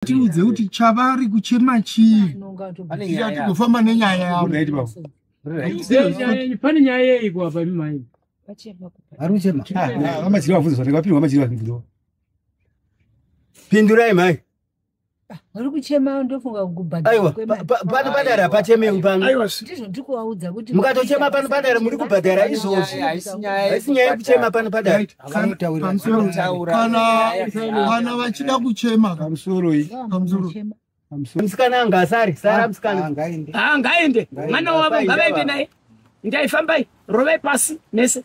Tiudze kuti chavari kuchema chii, tigofamba nenyaya yavo. Pane nyaya yeiko apa imi mai? Vari kuchema. Vamadziri vabvunzwa, ndingapindwa vamadziri vabvunzwa. Pindurai mai. Vari kuchema ndofunga kubhadhara. Aiwa, pano padare hapachemewi pano. Ndizvo ndiri kuvaudza kuti mukatochema pano padare muri kubhadhara izvozvi. Haisi nyaya yekuchema pano padare. Kana vachida kuchema pamusoroi. Pamusoro. Musikana anga asari, sara musikana. Ah, ngaende. Mwana wavo ngavaende naye. Ndaifambai, rovai pasi mese.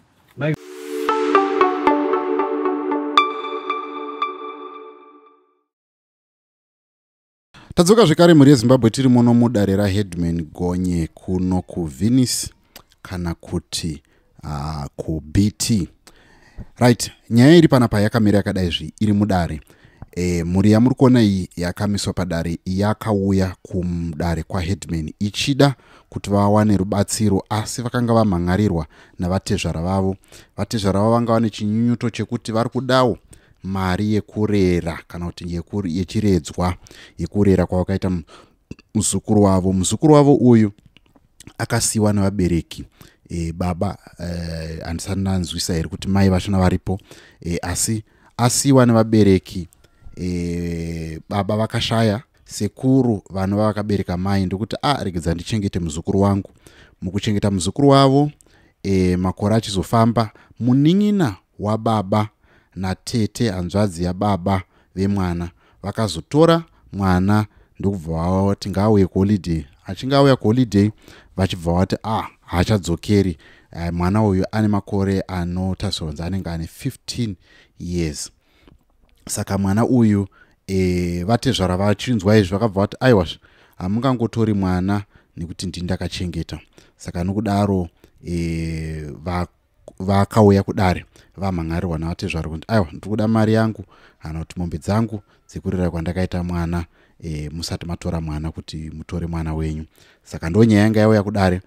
Tadzoka zvekare mhuri yeZimbabwe, tiri muno mudare raHeadman Gonye kuno kuVenice kana kuti kuBT. Right, nyaya iri panapa yakamira yakadai zvi iri mudare. Mhuri yamuri kuona iyi yakamiswa padare yakauya kumudare kwaHeadman ichida kuti vawane rubatsiro, asi vakanga vamhan'arirwa navatezvara vavo. Vatezvara vavo vanga vane chinyunyuto chekuti vari kudawo mari yekurera kana kuti yechiredzwa yekurera kwavakaita muzukuru wavo. Muzukuru wavo uyu akasiyiwa nevabereki baba handisati ndanzwisa here kuti mai vachona varipo, asi asiyiwa nevabereki, baba vakashaya, sekuru vanova vakabereka mai ndokuti regedza ndichengete muzukuru wangu. Mukuchengeta muzukuru wavo, makore achizofamba, munin'ina wababa natete hanzvadzi yababa vemwana vakazotora mwana ndokubva vati ngaauye kuholiday. Achinge auya kuholiday vachibva vati haachadzokeri. Mwana uyu ane makore anotarisirwa kunzi anenge ane 15 years. Saka mwana uyu vatezvara vachinzwa izvi vakabva vati aiwa, hamungangotori mwana nekuti ndini ndakachengeta. Saka nokudaro vakauya kudare vamhan'arirwa navatezvara kuti aiwa, ndiri kuda mari yangu kana kuti mombe dzangu dzekurera kwandakaita mwana, musati matora mwana kuti mutore mwana wenyu. Saka ndo nyaya yanga yauya kudare.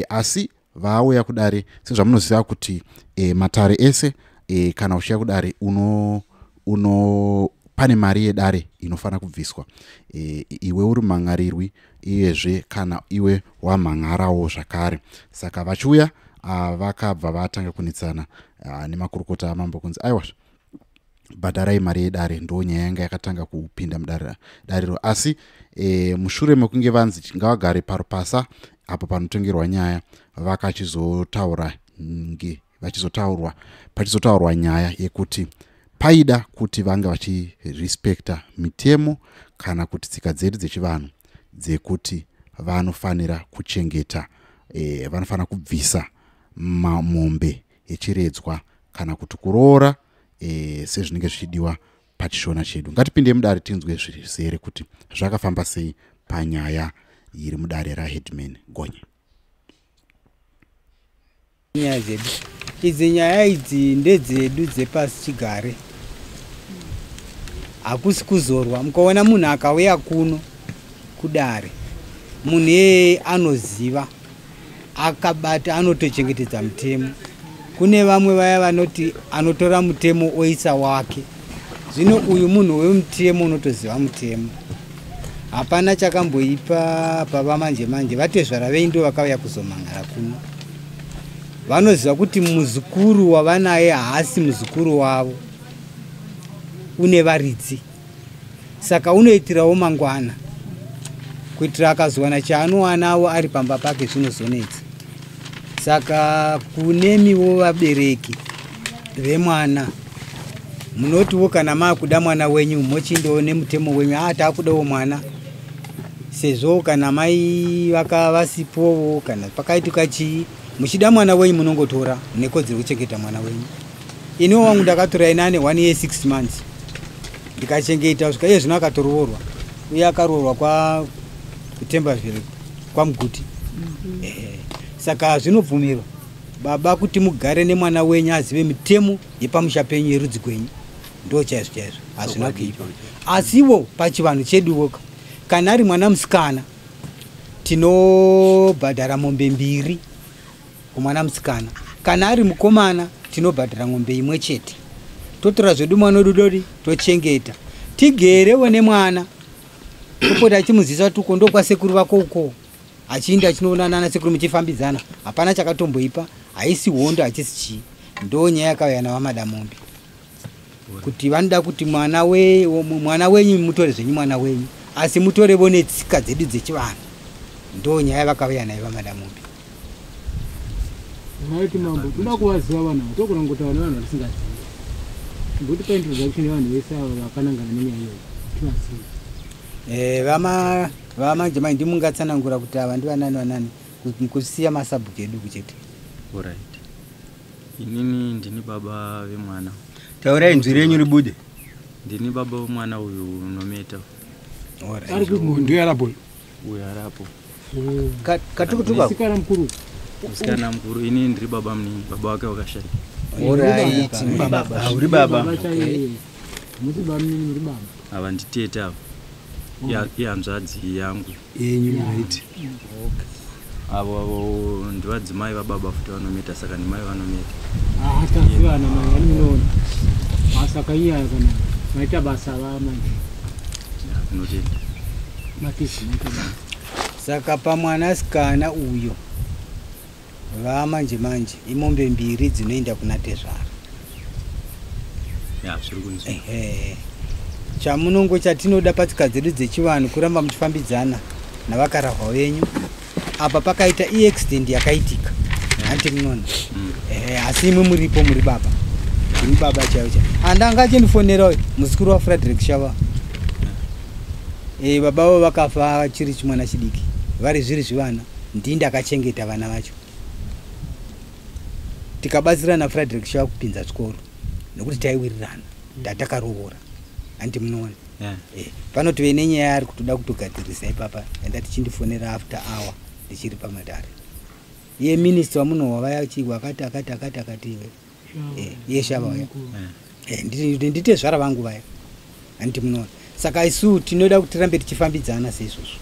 Asi vauya kudare sezvamunoziva kuti matare ese, kana uchiya kudare uno pane mari yedare inofanira kubviswa. Iwe uri mhan'arirwi, iyezve kana iwe wamhan'arawo zvakare. Saka vachiuya vakabva vatanga kunetsana nemakurukota amambo kunzi aiwa, bhadharai mari yedare. Ndo nyaya yanga yakatanga kupinda mudariro. Asi mushure mekunge vanzi ngavagare parupasa apo panotongerwa nyaya, vakachizotaura pachizotaurwa nyaya yekuti paida kuti vanga vachirespekta mitemo kana kuti tsika dzedu dzechivanhu dzekuti vanofanira kuchengeta, vanofanira kubvisa mombe yechiredzwa kana kuti kuroora, sezvinenge zvichidiwa pachishona chedu. Ngatipinde mudare tinzwe zvizere kuti zvakafamba sei panyaya iri mudare raHeadman Gonye. Nyaya dzedu idzi, nyaya idzi ndedzedu dzepasi chigare, hakusi kuzorwa. Mukaona munhu akauya kuno kudare, munhu iyeye anoziva, akabata, anotochengetedza mutemo. Kune vamwe vaya vanoti anotora mutemo oisa wake. Zvino uyu munhu wemutemo unotoziva mutemo. Hapana chakamboipa pava manje manje. Vatezvara vei ndo vakauya kuzomhan'ara kuno. Vanoziva kuti muzukuru wavanaye haasi muzukuru wavo, une varidzi. Saka unoitirawo mangwana, kuitira akazowana chaanowanawo ari pamba pake zvinozonetsa. Saka kunemiwo vabereki vemwana, munotiwo kana maakuda mwana wenyu mochindowo nemutemo wenyu, taakudawo mwana, sezvo kana mai vakavasipowo kana pakaitika chii, muchida mwana wenyu munongotora, nekodzero kuchengeta mwana wenyu. Iniwo wangu ndakatora ine ane 1 year 6 months, ndikachengeta kusvika iye zvino akatoroorwa, uye akaroorwa kwa kuTembaville kwaMuguti. Saka zvinobvumirwa baba kuti mugare nemwana wenyu azive mitemo yepamusha penyu yerudzi gwenyu. Ndo chaizvo chaizvo, hazvina kuipa. Asiwo pachivanhu cheduwo, kana ari mwana musikana tinobhadhara mombe 2 kumwana musikana, kana ari mukomana tinobhadhara ng'ombe imwe chete. Totora zvedu mwana wedu dodi tochengeta, tigerewo nemwana. Topota achimuzivisa kuti uko ndokwasekuru vako uko, achiinda achinoonana nasekuru muchifambidzana. Hapana chakatomboipa, haisi hondo, hachisi chii. Ndo nyaya yakauya navaMadamombe kuti vanoda kuti mwana wenyu mutore zvenyu mwana wenyu, asi mutorevo netsika dzedu dzechivanhu. Ndo nyaya vakauya nayo vaMadamombe. Maiti mambo, toda kuvaziva vanhu ava, togona kungotaura nevanhu vatisingazivi. Timbotipa introduction yevanhu vese ava vakanangana nenyaya iyoyo, tivazive. Vamanje manje ndimungatsanangura kuti ava ndivanani vanani, kusiya masabhuku edu kuchete. Alright. Inini ndini baba vemwana. Taurai nzwi renyu ribude. Ndini baba vemwana uyu Nometa. Alright. Ndiye arapo. Uyu arapo. Katukutuka. Musikana mukuru. Musikana mukuru, ini ndiri baba munini, baba wake wakashaika. Alright. Baba. Uri baba. Musi baba munini, muri baba. Ava nditete ava. Ihanzvadzi yangu. Yenyu, right. Okay. Avo ndivadzimai vababa futi vanometa, saka ndimai vanometa. Tazivana mai, ani munoona. Saka inyaya kana maita basa vamanje. Tinotenda. Matisi maita basa. Saka pamwanasikana uyo vamanje manje imombe mbiri dzinoenda kuna tezvara. Ya, zviri kunzwika. Ehe. Chamunongo chatinoda patsika dzedu dzechivanhu kuramba muchifambidzana navakarahwa venyu. Apa pakaita i-accident yakaitika. Hanti munoona. Ehe, asi imwe muripo, muri baba. Muri baba chaivo chaivo. Andanga achindifonera muzukuru waFrederick Shava. Baba vavo vakafa chiri chimwana chidiki. Vari zviri zvivana, ndini ndakachengeta vana vacho. Tikabatsirana Frederick Shava kupinza chikoro nekuti taiwirirana, tatakaroora. Hanti munoona. Panotove nenyaya ari kutoda kutogadzirisa ipapa, enda tichindifonera after hour ndichiri pamatare. Iye minister wamunohwa vaya wakati akati akati akati iwe. Iye Shava vaya. Ndite zvara vangu vaya. Hanti munoona. Saka isu tinoda kuti tirambe tichifambidzana seizvozvo.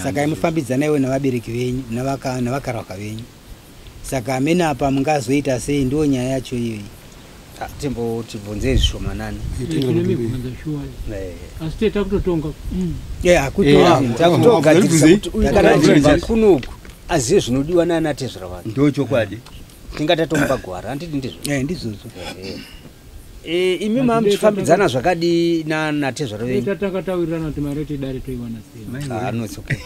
Saka imufambidzana iwe navabereki venyu, navakarwaka venyu. Saka amene apa mungazoita sei, ndo nyaya yacho iyoyi. Timbotibvunzei zvishomanani. Tine shuwa. Asi teta kutotonga. Takutogadzirisa kuti uyu kana achibva kunoku azive zvinodiwa naana tezvara vake. Ndo chokwadi. Tingatatomupa gwara, handiti ndizvo? Ndizvozvo. Imi mamuchifambidzana zvakadi natezvara venyu? Teta takataurirana kuti mari yetidare toiwana sei. No, it's okay.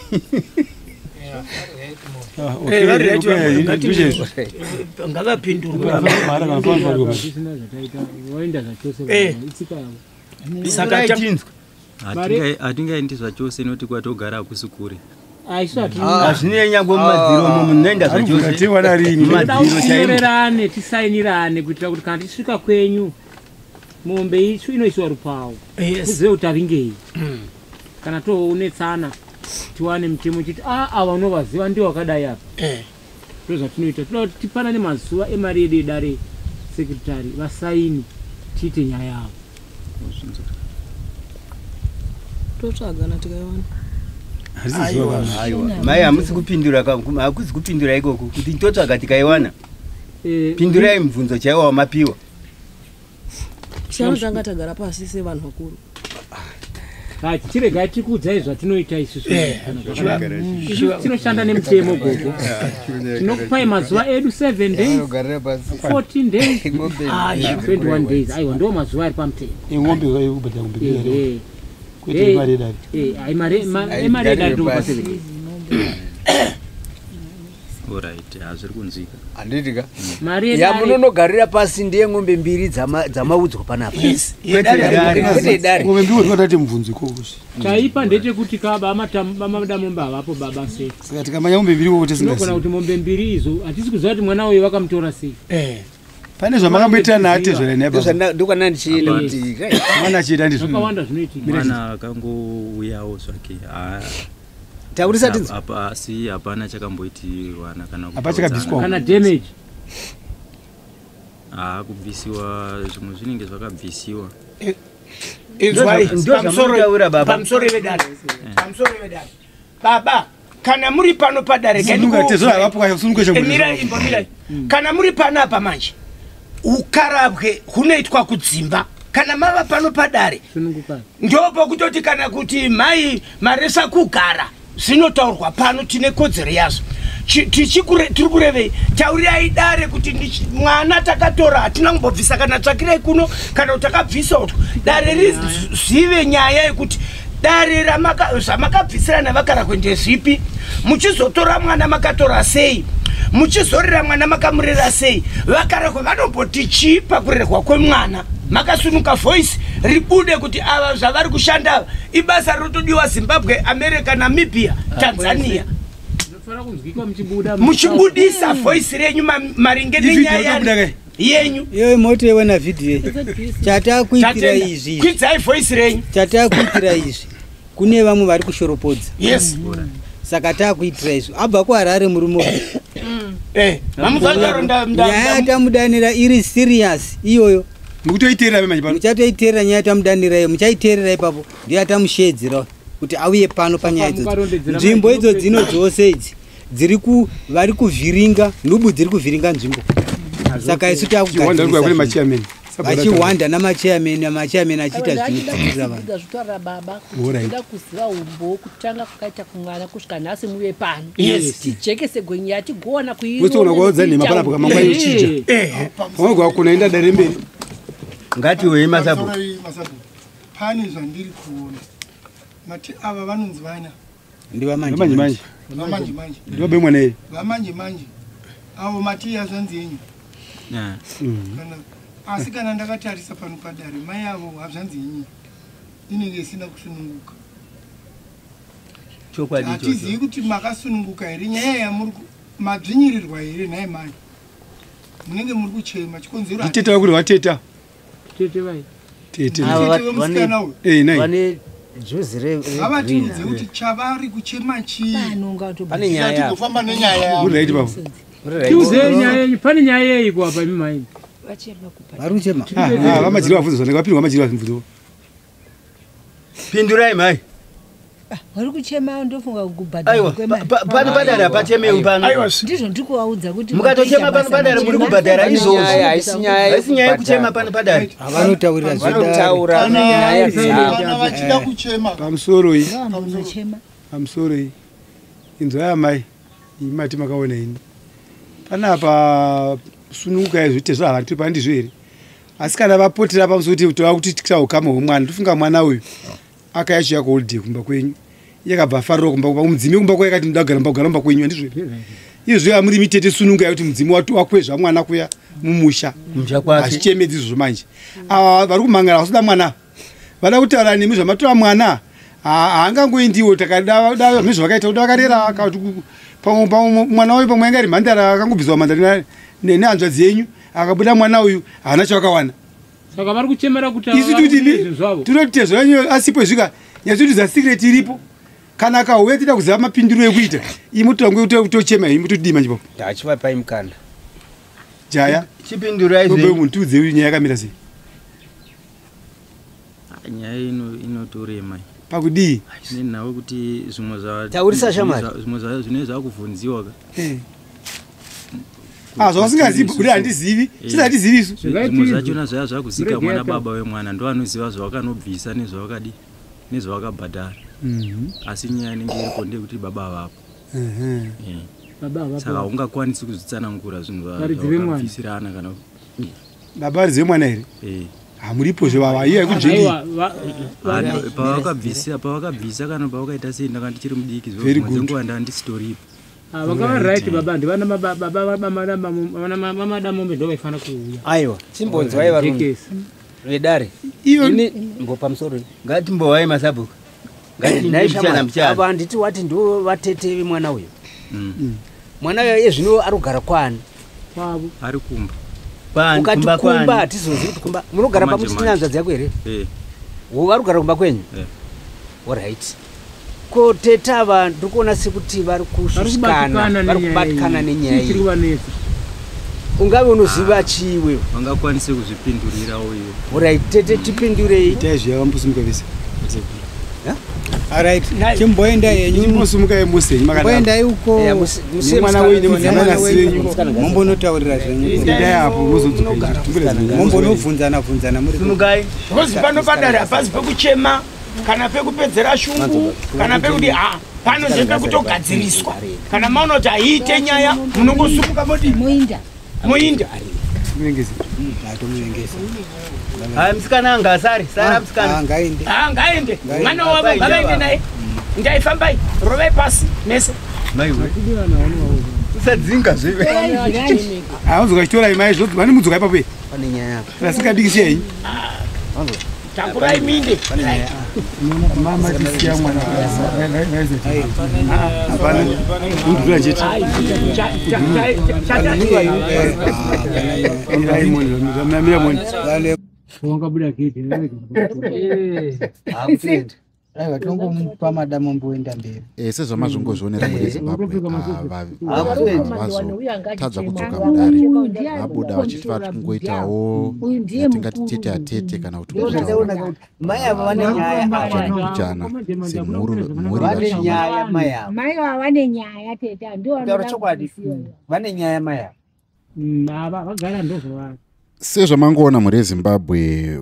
Ngavapindurwe. Zvisina zvataita, waenda zvachose, itsika yavo. Saka Hatingaendi zvachose nekuti kwatogara hakusi kure. Hazvinei nyangwe mumadziro umo munoenda zvachose. Mumadziro chaimo. Tinyorerane, tisainirane kuitira kuti kana tisvika kwenyu mombe inoiswa rupawo. Tizive kuti taringei. Kana toonetsana tiwane mutemo chiti ava unovaziva ndiwo wakadai apa. Ndozvatinoita. Toda kuti tipanane mazuva emari yedu yedare sekretari vasaini tiite nyaya yavo. Totsvagana tikaiwana. Aiwa. Mai hamusi kupindura, hakusi kupindura ikoko kuti totsvaga tikaiwana. Pindurai mubvunzo chaiwo wamapiwa. Tinotanga tagara pasi sevanhu vakuru. Chiregai tikuudzai zvatinoita isusu. Tinoshanda nemutemo gogo. Tinokupai mazuva edu 7 days, 14 days, 21 days. Aiwa ndo mazuva ari pamutemo. Ingombe kubhadhara ngombe mbiri. Kwete mari yedare. Mari yedare ndokupa 7 days. Alright, hazviri kunzwika. Handiti ka? Mari Yamunonogarira pasi ndiye ng'ombe mbiri dzamaudzwa panapa. Kwete dare. Ngombe mbiri tingatati mubvunzo ikoko. Chaipa ndechekuti ka vaMadamombe havapo baba sei. Saka tikamanya ngombe mbiri ikoko Tinogona tisingazivi. kuti mombe mbiri izo hatisi kuziva kuti mwana uyu vakamutora sei. Pane zvamakamboita naatezvara naye baba. Ndokwana ndichienda kuti Mwana achiita ndizvo. Zvakawanda zvinoitika. Mwana akangouyawo zvake. Taurisa tinzwe. Apa asi hapana chakamboitirwana kana Hapana chakabviswa. Kana damage. Kubvisiwa zvimwe zvinenge zvakabvisiwa. Inzwai, Ndozvamunotaura baba. pamusoro vedare. Pamusoro vedare. Baba, kana muri pano padare Sununga tezvara havapo kasununga chombo. Mirai, imbomirai. Kana muri panapa manje, ukarabwe hunoitwa kudzimba. Kana mava pano padare, ndopokutoti kana kuti mai maresa kugara, zvinotaurwa pano, tine kodzero yazvo. Tiri kurevei? Taurirai dare kuti mwana takatora, hatina kumbobvisa kana tsvakirai kuno kana kuti takabvisa utwo. Dare rizive nyaya yekuti dare zvamakabvisirana vakarakwe ndezvipi, muchizotora mwana makatora sei, muchizorera mwana makamurera sei, vakarakwe vanomboti chii pakurerwa kwemwana. Makasunuka, voice ribude kuti ava zvavari kushanda ava ibasa rinotodiwa Zimbabwe, America, Namibia, Tanzania. Zvinofanira kunzwikwa muchibuda. Muchibudisa voice renyu maringe nenyaya yenyu. Iyoyo motoiona vhidhiyo. Chatakuitira Tatenda. izvi, Kwidzai voice renyu. chatakuitira izvi, kune vamwe vari kushoropodza. Saka takuitira izvi, abva kuHarare murume uyu. Mamuzataro. Nyaya yatamudanira iri serious iyoyo. Mukutoiteerera manje pano. Muchatoiteerera nyaya yatamudanira iyo, muchaiteerera ipapo. Ndiyo yatamushedzera kuti auye pano panyaya idzodzo. Mukarondedzera. Nzvimbo Mai. idzo dzino dzose idzi dziri ku vari kuvhiringa nhubu, dziri kuvhiringa nzvimbo. Saka isu Chihwanda kune takugadzirisa. machairman. Vachihwanda namachairman, amachairman achiita zvinotsikirira vanhu. Kuda zvitaurira baba kuti Alright. kuda kuziva umbo kutanga kwakaita kumwana kusvika nhasi muve pano. Tijekese gwenyaya tigowana. Usiona kwaudza nhema panapa kamangwana ichija. Pamwe kuna enda dare mberi. Ngatiwei masabhuku. Pamusoro masabhuku, pane zvandiri kuona, mati ava vanonzi vana Ndivamanje. Vamanje manje. Vamanje manje. Ndivabe mwana iyi. Vamanje manje avo mati yazvanzi yenyu kana, asi kana ndakatarisa pano padare, mai avo hazvanzi yenyu inenge isina kusununguka. Chokwadi. Hatizivi kuti makasununguka here, nyaya yamuri madzvinyirirwa here nhai mai, munenge muri kuchema chikonzero. Nditeta vakuti vateta. Tete vai. Tete. Ava Tete wemusikana uyu. Nai. Vane juzi Ngavatiudze regreen. kuti chavari kuchema chii. Pane nyaya. Tigofamba nenyaya yavo. Muri right baba. Tiudzei nyaya yenyu, pane nyaya yeiko apa imi mai? Vari kuchema. Vamajiri vabvunza zvanaka, vapindwa vamajiri vabvunza. Pindurai mai. Vari kuchema ndofunga kubhadhara Aiwa, kwemari. pano padare hapachemewi pano. Ndizvo ndiri kuvaudza kuti Mukatochema pano padare muri kubhadhara izvozvo. Haisi nyaya. Haisi nyaya yekuchema pano padare. Vanotaurira. Vanotaura nyaya dzavo. Kana vachida kuchema. Pamusoro iyi. Vanochema. Pamusoro iyi. Inzwai amai. Imi mati makaona ini. Panapa sunungukai zvoite zvahavati pandizvo here? Asi kana vapotera pamusoro kuti tova kuti tikisa ukama hwemwana, tofunga mwana uyu akauya chiuya kuholiday kumba kwenyu. Iye akabva afarira kumba kumba mudzimi kumba kwake akati ndoda kugara mumba kugara mumba kwenyu handizvo here? Izvo amuri mitete sunungukai kuti mudzimu wakwezva mwana kuya mumusha. Kumusha kwake. Hazvichemedzi izvozvo manje. Ava vari kumhangara vasida mwana. Vada kutaura nemi zvamatora mwana. Haangangoendiwo takada zvakaita kuti vakarera akati pamwe pamwe mwana uyu pamwe anga ari mhandara akangobviswa mhandara nehanzvadzi yenyu akabuda mwana uyu haana chavakawana. Saka vari kuchemera kuti Isu zvinhu zvavo. tinoti tezvo yenyu asipo svika nyatsotiza secret iripo kana akauya tida kuziva mapindiro ekuita imi torange tochema imi todii manje papo. Ndachivapai mukana. Jaya. Chipindurai Tobe zvenyu. munhu tiudze nyaya yakamira sei. Nyaya ino inotorema. Pakudii? Nenhau kuti zvimwe Taurisa shamwari. zvimwe zvinenge zvakuvhunziwa ka. Ah, zvavasingazivi kuti handizivi, sisi hatizivi isu. Zvimwe zvachona zvaya zvakuzikamwa Murege nababa wemwana ndo anoziva zvavakanobvisa nezvavakadi nezvavakabhadhara. Asi nyaya inenge iripo ndeyekuti baba vapo. Baba havapo. Saka haungakwanisi kuzvitsanangura zvinhu Varidzi vemwana. zvavakabvisirana kana. Baba varidzi vemwana here? Eh. Hamuripozve vava iye kudzvingi. Aiwa, Pavakabvisa kana pavakaita sei ndanga ndichiri mudiki. Very good. Dzenguva ndaa ndisitoripo. Ah, vakava right baba ndivana vamadamombe ndo vaifanira kuuya. Aiwa, chimbonzwai varume Jekesi. vedare. Iyo Ini mbo pamusoro iyi. Ngatimbowai masabhuku. Nhai Ngatimbombichana shamwari, mbichana. apa handiti wati ndiwo vatete vemwana uyu. Mwana uyu iye zvino ari kugara kwani? Kwavo. Ari kumba. Kwani, Ukati kumba kumba kwani? hatizozivi kuti kumba munogara Kwamanje pamwe chete nehanzvadzi yako here? Eh. Wo vari kugara kumba kwenyu? Eh. Alright. Ko tete ava ndiri kuona sekuti vari Vari kushushikana, kubatikana vari nenyaya kubatikana iyi. nenyaya Chii chiri iyi. kuvanetsa? Ungave unoziva chii iwewe? Vangakwanise kuzvipindurirawo ivo. Alright, tete tipindurei. Itai zviya vambosimuka vese. Ha? Alright, chimboenda henyu. Chimbosumukai mose henyu makadaro. Mboendai uko. Nemwana wenyu Nemwana nemwana wenyu. wenyu. Mombonotaurira zvenyu. Endai apo mozodzoka. Mombonobvunzana bvunzana muri. Sumukai. Because pano padare hapasi pekuchema kana pekupedzera shungu kana pekuti ha pano ndepekutogadziriswa. Kana maona kuti haiite nyaya munongosumuka modi moinda moinda. Atomuvengesa. Hayi musikana anga asari, sara musikana. Ngaende. Ah, ngaende. Mwana wavo ngavaende naye. Ndaifambai, rovai pasi mese. Maiwe. Usadzinga zve. Haunzwa chitora imai zvo vane mudzoka ipapo. Pane nyaya apa. Rasikadikisi henyu. Takurai minde. Mama tisiya mwana. Hapana. Undura chete. Mirai moni, mira moni. Wangabuda gate. Aiwa tongomupa madamo mboenda mberi. Sezvamazvingozvionera muri Zimbabwe, vazotadza kudzoka mudare, vabuda vachiti vari kungoitawo yatingati tete atete kana kuti Ndozvandaona kuti mai ava vane nyaya ava. kuchana semhuri mhuri Vane nyaya mai ava. Mai ava vane nyaya tete, Kutaura chokwadi. Vane nyaya mai ava. Ava vagara ndozvavari. Sezvamangoona mhuri yeZimbabwe,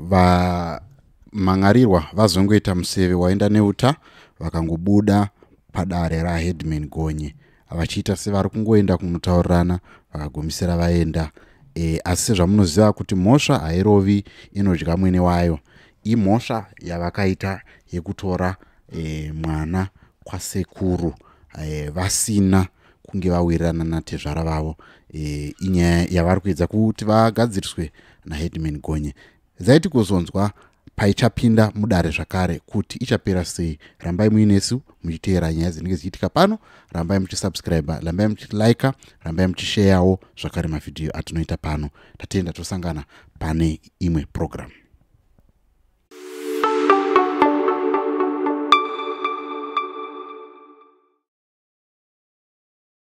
vamhan'arirwa vazongoita museve waenda neuta, vakangobuda padare raHeadman Gonye vachiita sevari kungoenda kunotaurirana, vakagumisira vaenda. Asi sezvamunoziva kuti mhosva hairovi, inodya mwene wayo. Imhosva yavakaita yekutora mwana kwasekuru vasina kunge vawirirana natezvara vavo. Inyaya yavari kuedza kuti vagadziriswe naHeadman Gonye. Zaiti kuzonzwa paichapinda mudare zvakare kuti ichapera sei. Rambai muinesu muchiteera nyaya dzinenge dzichiitika pano, rambai muchisubscribe, rambai muchilike, rambai muchisharewo zvakare mavhidhiyo atinoita pano. Tatenda, tosangana pane imwe program.